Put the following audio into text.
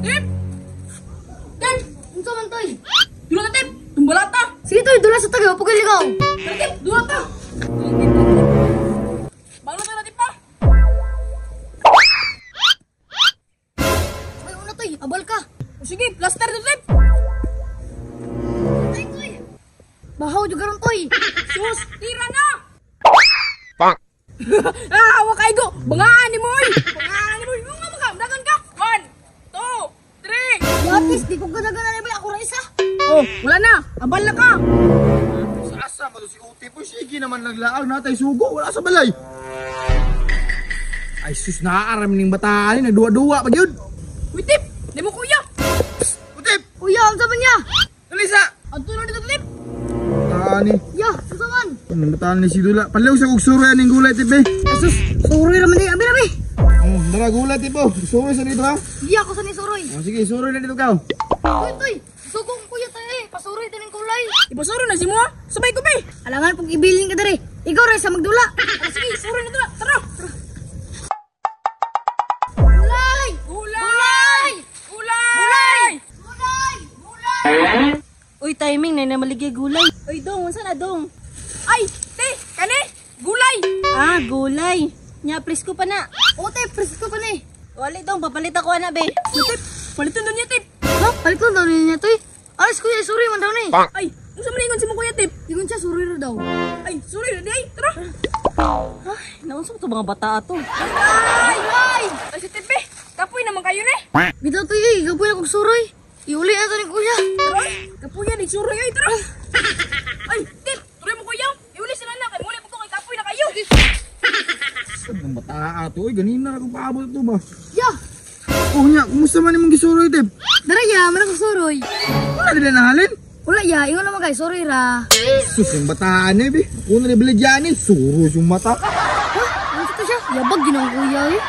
Tip! Tip! Unsa man toy? Dula ta, Tip! Tumbala ta! Sige toy, dula sa tagay, pugay ligaw. Tara, Tip! Dula ta! Banglo ta na, Tip, pa! Ay una toy, abal ka. O, sige, plaster to, Tip! Ay toy. Bahaw jud karon toy. Sus! Tira na! Bonk. Ah, wa kay go! Bangaan ni mo, oy! Bangaan ni mo! Yung nga mga, dagan ka! 1, 2, 3! Yatis, di ko ganagan na ba ako ra isa. Oh, wala na! Abal na ka! Sa asa man to si Uti po, sige naman naglaag natay sugo, wala sa balay. Ay sus, naaaram ning bataan ni, nagduwa-duwa pa gyud. Uy, Tip! Di mo kuya! Utip, Kuya, unsa man niya? dali sa. Adto na dito, Tip! Bataan ni. Ya, unsa man? Anong bataan ni si Dula? Paliw sa kog suroy aning gulay tip eh. Asus, suroy ra man di. Abi abi. Oh, dara gulay tip oh. Suroy sa dito ha. Iya ko sa ni suroy. Oh, sige, suroy na dito ka. Toy toy, sugong kuya tayo eh. Pasuroy taning kulay. Ipasuro na si mo, ah. Sabay ko, be! Alangan pag ibilin ka dere. Ikaw ra sa magdula. Ah, sige, suro na dula! Tara! Gulay! Gulay! Gulay! Gulay! Gulay! Uy, timing na namaligya gulay. Uy, dong, unsa na dong? Ay, te! Kani! Gulay! Ah, gulay. Nya presko pa na. Ote, presko pa ni. Wali dong, papalit ako ana be. So, Tip! Palitan doon niya, Tip! Ha? Palit lang daw niya toy. Alis kuya, suroy man daw ni. Bonk. Ay, unsa man ingon si mo kuya, Tip? Ingon siya suroy ra daw. Ay, sorry na di ay! Tara! Ay, naunsa to mga bata ato. Ay! Ay! Ay, si Tip, eh! Kapoy naman kayo na eh! Bitaw toy, eh, gapoy na kog suroy. Iuli na to ni kuya. Tara! Ay! Kapoy yan, suroy ay! Tara! Ay, Tip! Tuloy mo kuya! Iuli sila na! Kay muli po ko kay kapoy na kayo! Ang bata ato, oy, ganina ra ko paabot to ba. Ya, Oh nya, kumusta man imong gisuroy tip? dara ya, man ako suroy. Wala nila nahalin. Wala ya, ingon naman kay suroy ra. Sus, ang bataan eh, be. Ako na nibiligyan eh. Suroy yung mata. Ha? Ano to siya? Yabag ginang kuya eh.